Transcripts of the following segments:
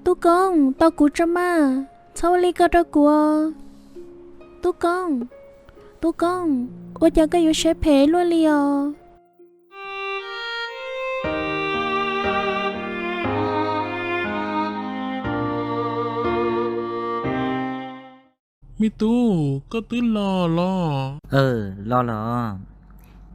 Tub Koob, tau kuv tso mas, txhob ua li ko rau kuv os. Tub Koob, Tub Koob, ua cas koj yuav siab phem luaj li os? Me tub, koj twb los los? Los los.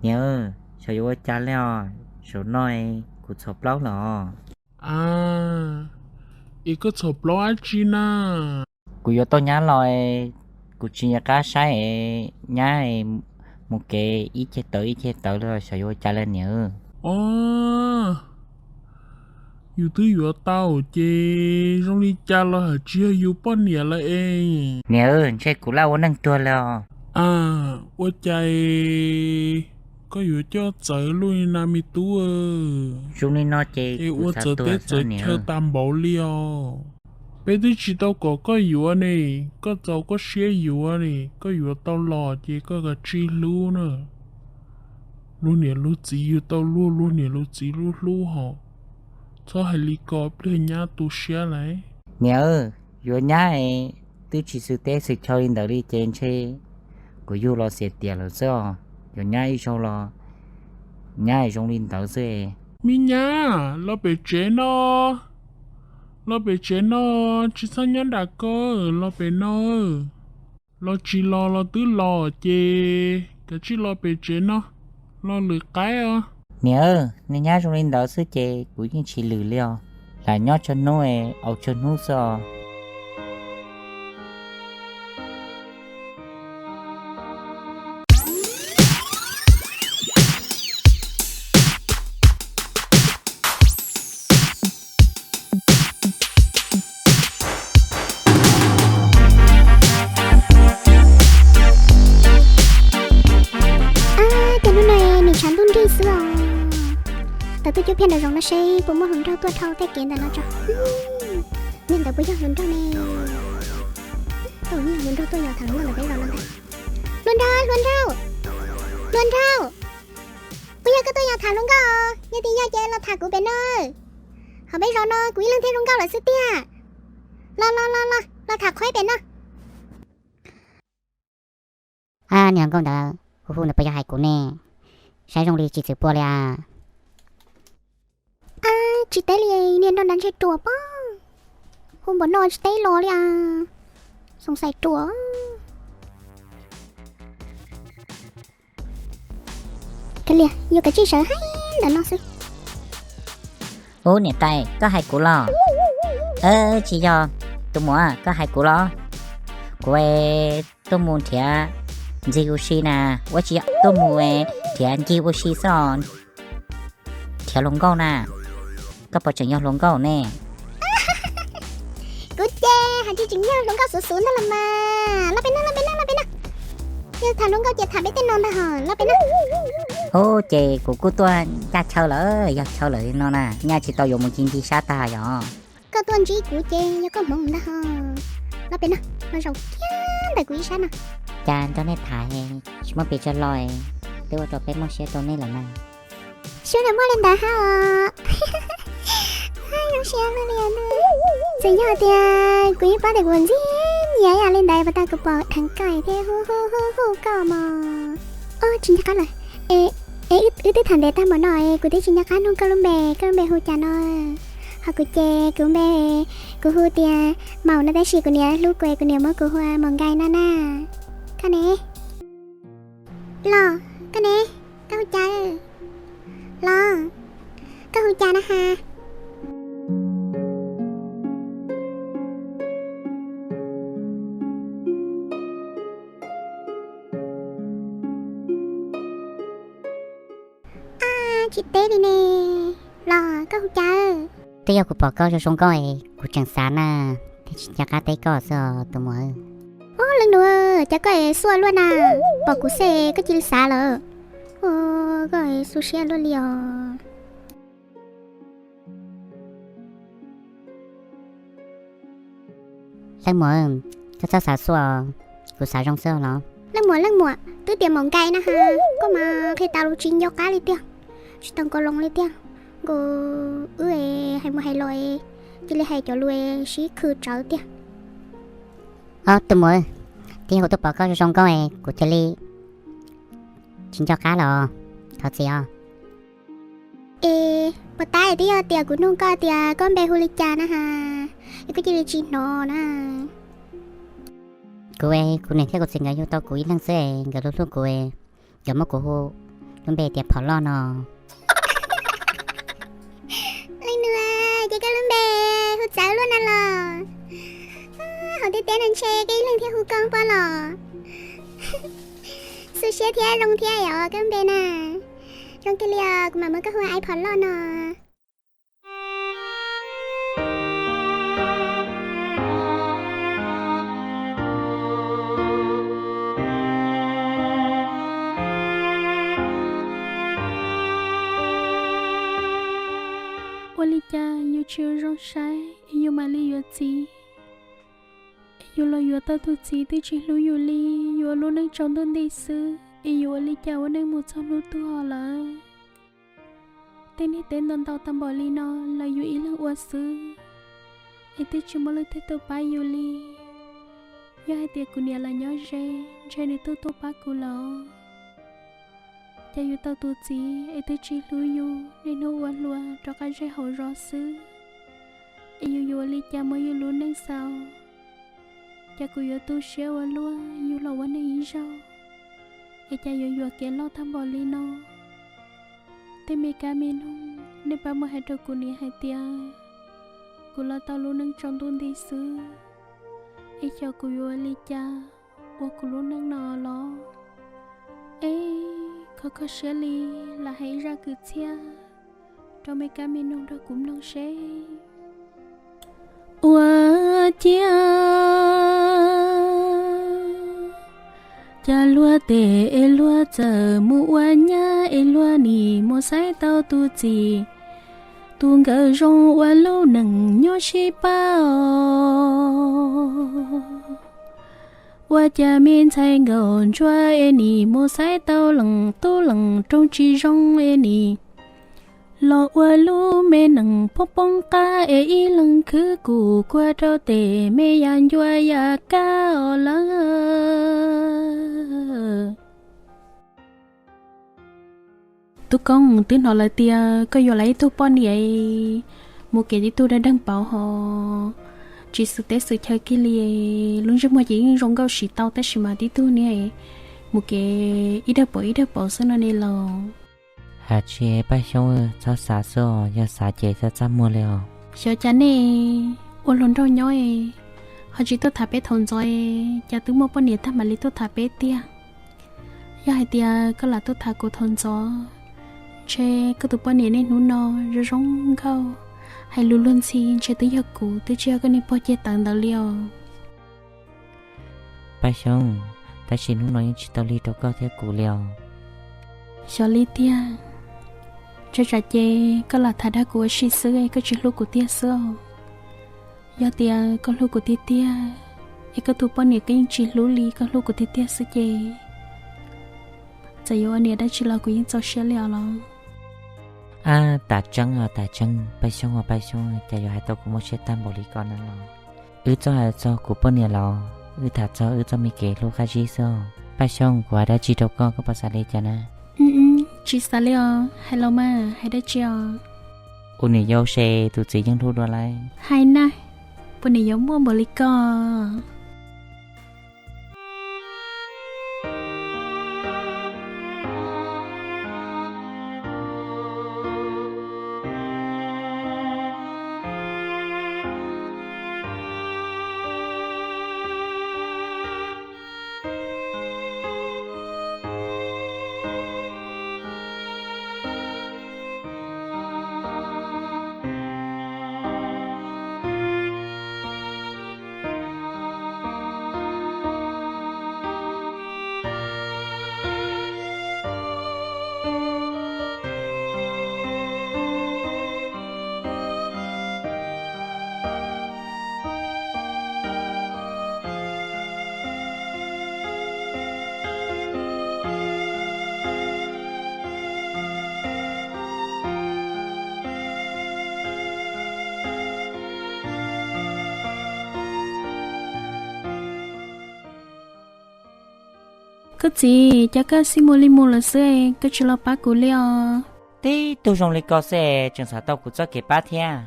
Niam, xyov yuav ua cas li os, zaum no kuv txhom plaub los. A, es koj txhom plaub dab tsi na? Kuv yuav tau nyab los, kuv tsis nco qab saib nyab, mus kev ib ceg tawv ib ceg tawv li, xyov yuav ua cas li niam. O, yus twb yuav tau ces zoo li cas los haj tsis yog yus poj niam lawm es. Niam, ntshe kuv laj ua neej tuag li os. A, ua cas koj yuav coj txawv luaj li na me tub? Zoo li no ces ua txawv teb txawv chaw tas npaum li os. Peb twb tsis tau kom koj yuav ne, koj txaus koj siab yuav ne, koj yuav tau los ces koj kav tsij hlub na. Luag niam luag txiv yug tau luag, luag niam luag txiv hlub hlub hos. Txhob hais li ko pliag nyab tu siab lawm. Niam, yuav nyab es twb tsis xwm teb xwm chaw li ntawd li ces ntshe kuv yug los xiam tiam lawm xwb os. Yuav nyab ib zaug los nyab zoo li ntawd xwb. Me nyab, los pem tsev no, los pem tsev no, tsis txhob nyob nram ko, los pem no. Los tsis los los twb los ces kav tsij los pem tsev no, los lwm qaib os. Niam, nws nyab zoo li ntawd xwb ces kuv yeej tsis lwm li os. Lam nyob tsawg hnub es au tsawg hnub xwb os. Ab, cas hnub no nws tshav ntuj nrig xwb os. Tawm tuaj cuab phiaj nraum zoov no seb puas muaj hluas nraug tuaj dhau tej kev ntawm no tso. Niag ntawd puas yog hluas nraug ne? Tau niag hluas nraug tuaj yos tham hluas nkauj ntawm peb zos no ntag. Hluas nraug, hluas nraug, hluas nraug, puas yog koj tuaj yos tham hluas nkauj? Yog tias yog ces los tham kuv pem no. Hauv peb zos no kuv ib leeg thiaj zoo nkauj lawm xwb tiag. Los los los los los tham qhuaib pem no. Ab, niag hluas nkauj ntawd, hu hu ntawd puas yog hais kuv ne? Saib zoo li tsis txwm pua li as. Ab, tsis teb li, niag nrog nrad ntshe ruam pob. Hu npaum no tsis teb los li as. Xoom xaim ruam. Kav liam, yuav kav tsij sawv haib ntawm no xwb. Ub, niam tais, koj hais kuv los? Tsis yog, tus muam, koj hais kuv los? Kuv tuaj mus nrhiav ntxig ua si na. Ua tsis yog, tuaj mus nrhiav ncig ua si xwb os. Nrhiav hluas nkauj na. Koj puas tseem yog hluas nkauj ne? Kuv ces hais tsis tseem yog hluas nkauj xuv xuv ntag los mas. Los pem no, los pem no, los pem no. Yog tham hluas nkauj ces tham peb tej no ntag hos, los pem no. Ub, ces kuv kuj tuaj ncaj chaw lawm, yog chaw lawm no na, nyaj tsis tau yuav mus ncig ncig sab tag yog. Koj tuaj ntsib kuv ces yog koj hmoov ntag hos. Los pem no, los zaum kiag ntawm kuv ib sab no. Cas nrog nej tham tsis muaj pes tsawg lo, twb ua rau peb muaj siab rau nej lawm na. Xyov muaj li ntawd hab os. Zoo siab li. Txawm yog tias kuv yeej paub tias kuv ntxim nyiam yam li ntawd, puas tas kuv pom dheev koj thiab hu hu hu hu koj mog. Os, tsis nco qab lawm. Es, es wb twb tham ntev tag npaum no es kuv twb tsis nco qab nug koj lub npe, koj lub npe hu cas no? Ho kuv ces kuv npe, kuv hu tias Maum no tab sis kuv niam hlub kuv es kuv niam muab kuv hu ua Maum Nkai no na. Koj ne? Los, koj ne? Koj hu cas? Los, koj hu cas na has? Ab, tsis teb li ne. Los, koj hu cas? Twb yog kuv pom koj zoo zoo nkauj es kuv tseem xav na, thiaj tsis nco qab teb koj xwb os tus muam. Ub, leej nus, cas koj es xuaj luaj na, pom kuv xwb koj cia li xav lawm. Ub, koj es xu siab luaj li os. Leej muam, koj txhob xav xuaj, kuv xav zoo xwb los. Leej muam, leej muam, twb tias Maum Nkai na has, koj mas qhia tas los tsis nco qab li tiag, tsis tau nkaus loo li tiag. Nkaus wb es hais mus hais los es Cia li hais cov lus sib khw tsawv tiag. Ob tug muam, tib yog kuv tuaj pom koj zoo zoo nkauj es kuv cia li tsis nco qab los, thov txim os. Es puas tab, twb yog tias kuv nug koj tias koj npe hu li cas na has, es koj cia li tsis hnov na. Kuv, kuv niam thiab kuv txiv nkawd yug tau kuv ib leeg xwb es nkawd hlub hlub kuv, nkawd muab kuv hu lub npe tias Phom Loj no. Leej nus, ces koj lub npe hu txawv luaj na los? Hauv ntiaj teb no ntshe koj ib leeg thiaj hu koj pob los. Xu siab thiab zoo thiab os koj npe na. Zoo kawg li os, kuv mam muab koj hu ua Phom Loj no. Ua li cas yus tsis ua zoo saib es yus mam li yuav txiv, es yus los yuav tau tus txiv twb tsis hlub yus li, yuav ua lub neej tsaus ntuj nti xwb, es yus ua li cas ua neej mus txog hnub tuag lawm. Tej niag teb ntau ntau tag npaum li no los yus ib leeg ua xwb, es twb tsis muaj leej twg tuaj pab yus li. Yog hais tias kuv niam los nyob ze, ntshe nws twb tuaj pab kuv lawm. Cas yus tau tus txiv es twb tsis hlub yus, niaj hnub ua hluas rov qab ze hauv zos xwb, es yus yuav ua li cas muaj yus lub neej xaus? Cas kuv yuav tu siab ua luaj, yus los ua neeg ib zaug, es cas yuav yuam kev loj tag npaum li no? Tej me kab me noog, nej pab muab hais rau kuv niam hais tias kuv los tau lub neej tsaus ntuj nti xwb, es xyov kuv yuav ua li cas ua kuv lub neej no los? Eb, khov kho siab li, lam hais ib zaj kwv txhiaj rau me kab me noog nrog kuv mloog seb. Ua ciav, cas luag tes es luag txawm mus ua nyab es luag nim mus saib tau tus txiv, tus nkawd zoo ua lub neej nyob sib pab os. Ua cas me ntxhais nkauj ntsuag es nim mus saib tau leej tub leej roog tsis zoo es nim los ua lub me neej poob poob qab es ib leeg khwv kuj kuag rau tes me yam ncua yam kab os lawm. Tub Koob, twb hnov lawv tias koj yuav lawv ib tug poj niam, mus kev tib tug dawb deeg pauv hos, tsis xwm teb xwm chaw kiag li. Lub ntsej muag ces yeej zoo nkauj siv tau tab sis mas tib tug niag mus kev ib dawg pauv ib dawg pauv xwb no ne los. Hais tsis, Paj Xyoob, txhob xav xwb os, yog xav ces txaj txaj muag li os. Xyov cas nej ua hluas nraug nyob ho tsis tuaj tham peb thaum ntxov, cas twb muaj poj niam tag mam li tuaj tham peb tiag. Yog hais tias koj lam tuaj tham kuv thaum ntxov, ntshe koj tus poj niam niaj hnub no zoo zoo nkauj, hais lus luag ntxhi, ntshe twb yog kuv, twb tsis yog koj niag pog ceg tawv ntawd li os. Paj Xyoob, tab sis hnub no yeej tsis tau lig rau koj thiab kuv li os. Xyov li tiag, ntshe tsam ces koj lam tham dag kuv ua si xwb, koj tsis hlub kuv tiag xwb os. Yog tias koj hlub kuv tiag tiag, es koj tus poj niam koj yeej tsis hlub li, koj hlub kuv tiag tiag xwb ces txawm yuav ua niam dab tsi los kuv yeej txaus siab li os los. Ab, tas tseeb os tas tseeb, Paj Xyoob os Paj Xyoob, cas yuav hais tau kuv muaj siab tag npaum li ko na los. Wb txoj hais txog kuv poj niam los wb tham txog wb txoj me kev hlub qab zib xwb os. Paj Xyoob, kuv hais dab tsi rau koj, koj puas xav li cas na? Tsis xav li os, hais los mas, hais dab tsi os? Ua niam yau ces tus txiv yeej hlub dua lawm. Hais na, puas niam yau muaj npaum li ko? Koj txiv, cas koj xib mus li mus lawm xwb, koj tsis los pab kuv li os? Tib tug zoo li koj xwb tseem xav tau kuv txoj kev pab thiab.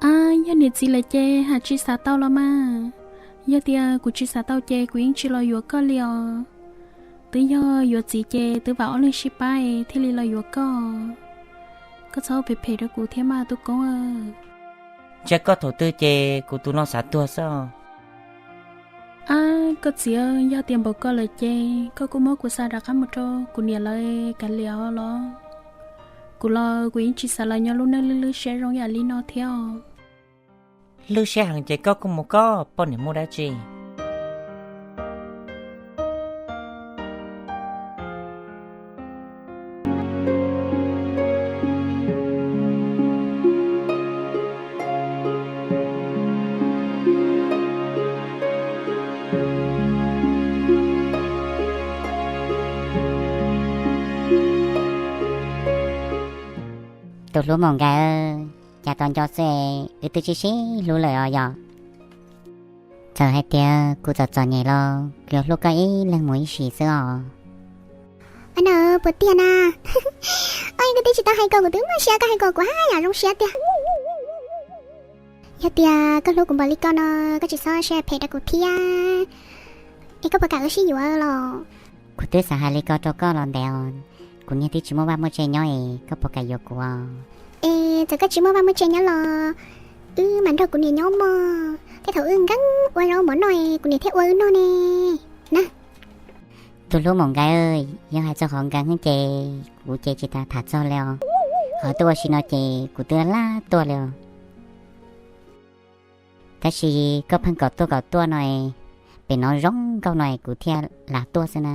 Ab, yog niam txiv lawm ces haj tsis xav tau los mas. Yog tias kuv tsis xav tau ces kuv yeej tsis los yuav koj li os. Twb yog yuav txiv ces twb vam ob leeg sib pab es thiaj li los yuav koj. Koj txhob phem phem rau kuv thiab mas tus koob. Ntshai koj thaum twg ces kuv tus no xav tuag xwb. Ab, koj txiv, yog tias npaum ko lawm ces koj kuj muab kuv xa rov qab mus rau kuv niam lawv kav liam os los. Kuv los kuv yeej tsis xav los nyob lub neej lwj lwj siab zoo yam li no thiab os. Lwj siab heev ces koj kuj mus koj, poj niam muaj dab tsi. Tus hlub Maum Nkais, cas tos nco xwb wb twb tsis sib hlub lawm os yog? Txawm hais tias kuv txom txom nyem los kuv yuav hlub koj ib leeg mus ib sim xwb os. Ab, puas tiag na? Oj, koj twb tsis tau hais kom kuv twb muaj siab, koj hais kom kuv haj yam zoo siab tiag. Yog tias koj hlub kuv npaum li ko no, koj tsis txhob siab phem rau kuv thiab. Es koj puas kam wb sib yuav los? Kuv twb xav hais li ko rau koj los ntev os. Kuv niag twb tsis muaj vaj muaj tse nyob es koj puas kam yuav kuv os? Es txawm koj tsis muaj vaj muaj tse nyob los wb mam nrog kuv niam nyob mog, tej thaum wb nkees ua zaub mov noj es kuv niam thiaj ua wb noj ne na. Tus hlub Maum Nkais, yog hais txog qhov nkees ces kuv ces tsis tas tham txog li os. Qhov tuaj ua si no ces kuv twb laj tuaj li os. Tab sis koj pheej kom tuaj kom tuaj no, pem no zoo nkauj no kuv thiaj lam tuaj xwb na.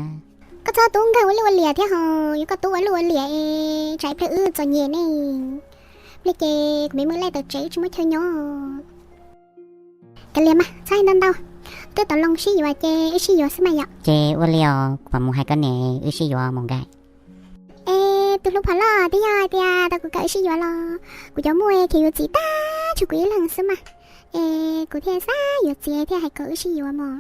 Koj txhob tub nkeeg ua luj ua liam thiab ho, yog koj tub ua luj ua liam es tsam ib pliag wb txom nyem ne. Pliag ces kuv me muaj lej tawm tsev wb tsis muaj chaw nyob. Kav liam mas txhob hais ntau ntau, twb tau loo sib yuav ces wb sib yuav xwb mas yom. Ces ua li os, kuv mam mus hais koj niam wb sib yuav Maum Nkais. Es tus hlub phom loj, twb yog hais tias tau kuv kom wb sib yuav los kuv cov muaj khiav yuav txiv tag tsuas kuv ib leeg xwb mas. Es kuv thiaj xav yuav txiv thiaj hais kom wb sib yuav mog.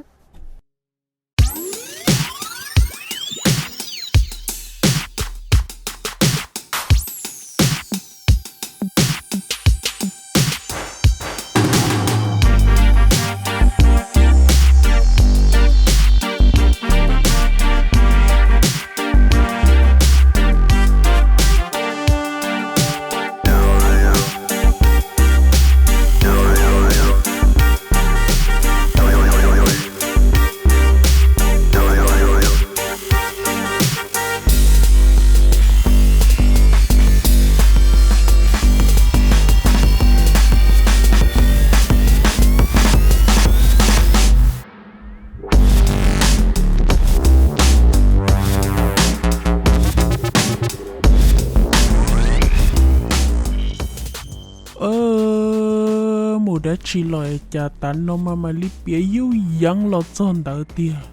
Mus dab tsi los cas tav no mas mam li piav yuj yeev los txog ntawd tiag.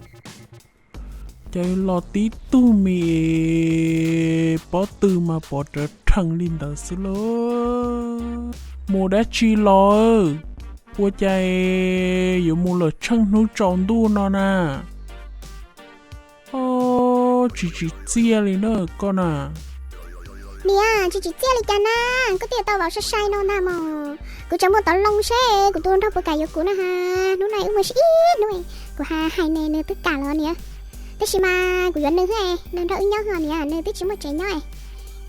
Cas los tib tug me pob tw mas pov rawv rhees li ntawd xwb lauj. Mus dab tsi los? Ua cas yuav mus lawm tsheej hnub tsaus ntuj no na? Tsis tsim txiaj li na koj na. Niam, tsis tsim txiaj li cas na, koj twb tau vauv sai sai no ntag mog. Kuv tseem muaj tau loo seb kuv tus nraug puas kam yuav kuv na ha. Hnub no wb muaj ib hnub, kuv hais hais ne nws twb kam los niam. Tab sis mas kuv yuav nws xwb, nws nrog wb nyob ho niam, nws twb tsis muaj tsev nyob.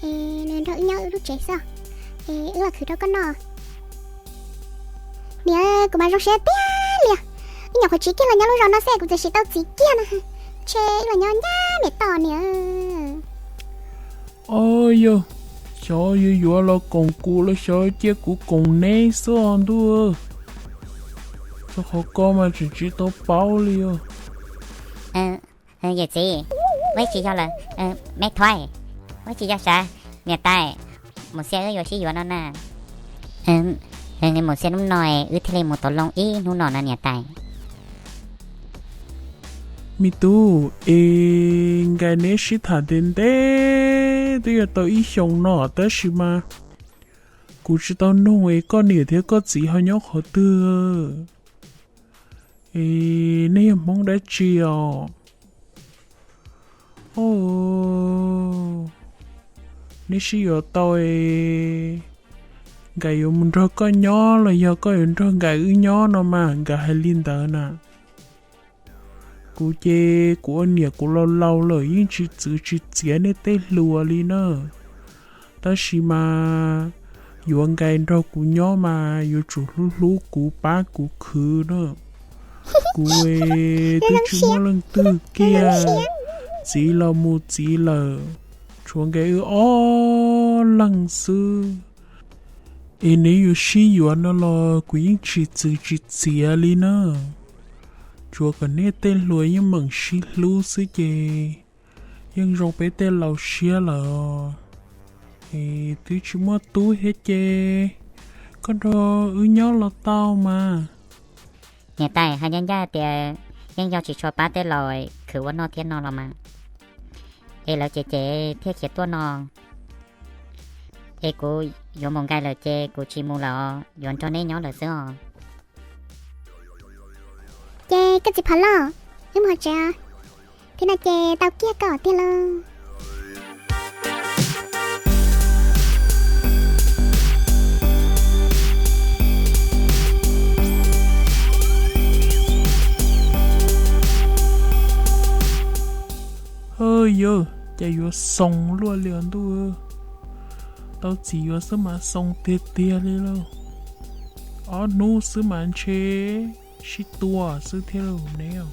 Es nws nrog wb nyob wb lub tsev xwb. Es wb los khwv rau koj noj. Niam, kuv mas zoo siab tiag li. Wb nyuam qhuav tsiv kiag los nyob lub zos no xwb kuv txawm sim tau txiv kiag na. Ntshe wb los nyob ncaj niam toj niam. Yog, xyov yuav yuav los koom kuv los xyov cia kuv koom neb xwb os ntuj. Txog qhov ko mas tseem tsis tau paub li os. Yawm txiv, ua tsis yog lawm, me thuav, ua tsis yog sav, niam tais, Mus Xiab wb yuav sib yuav no na. Mus Xiab hnub no wb thiaj li mus tau loo ib hnub no na niam tais. Me tub, es nkais neb sib tham ntev ntev twb yuav tau ib xyoos no tab sis mas kuv tsis tau noog es koj niam thiab koj txiv ho nyob qhov twg. Es nej yog Hmoob dab tsi os? Neb sib yuav tau, Nkais yuav mus nrog koj nyob los yog koj yuav nrog Nkais wb nyob no mas? Nkais hais li ntawd na. Kuv ces kuv ua niam kuv laus laus lawm yeej tsis txwv tsis txiav nej tej hluas li na. Tab sis mas yuav Nkais nrog kuv nyob mas yuav tsum hlub hlub kuv pab kuv khwv na. Kuv twb tsis muaj leej twg kiag, txiv los mus txiv lawm, tshuav Nkais wb ob leeg xwb. Es neb yuav sib yuav no los kuv yeej tsis txwv tsis txiav li na. Tsuas kom nej tej hluas yeej meem sib hlub xwb ces yeej zoo peb tej laus siab lawm. Es twb tsis muaj tub thiab ces koj nrog wb nyob los tau mas. Niam tais, hais ncaj ncaj tias yeej yog tsis tshua pab tej laus khwv ua noj thiab no los mas. Es lawv ces ces thiaj khiav tuaj no. Es kuv yuav mus nkaij lawm ces kuv tsis mus lawm, yuav nrog neb nyob lawm xwb os. Ces koj txiv Phom Loj, wb mus hauv tsev os. Thiab no ces tau kiag koj tiag lauj. Hawj, yawg, cas yuav xoo luaj li os ntuj. Tau txiv yuav xwb mas xoo tiag tiag li lauj. Ob hnub xwb mas ntshe sib tua xwb thiab lauj neb.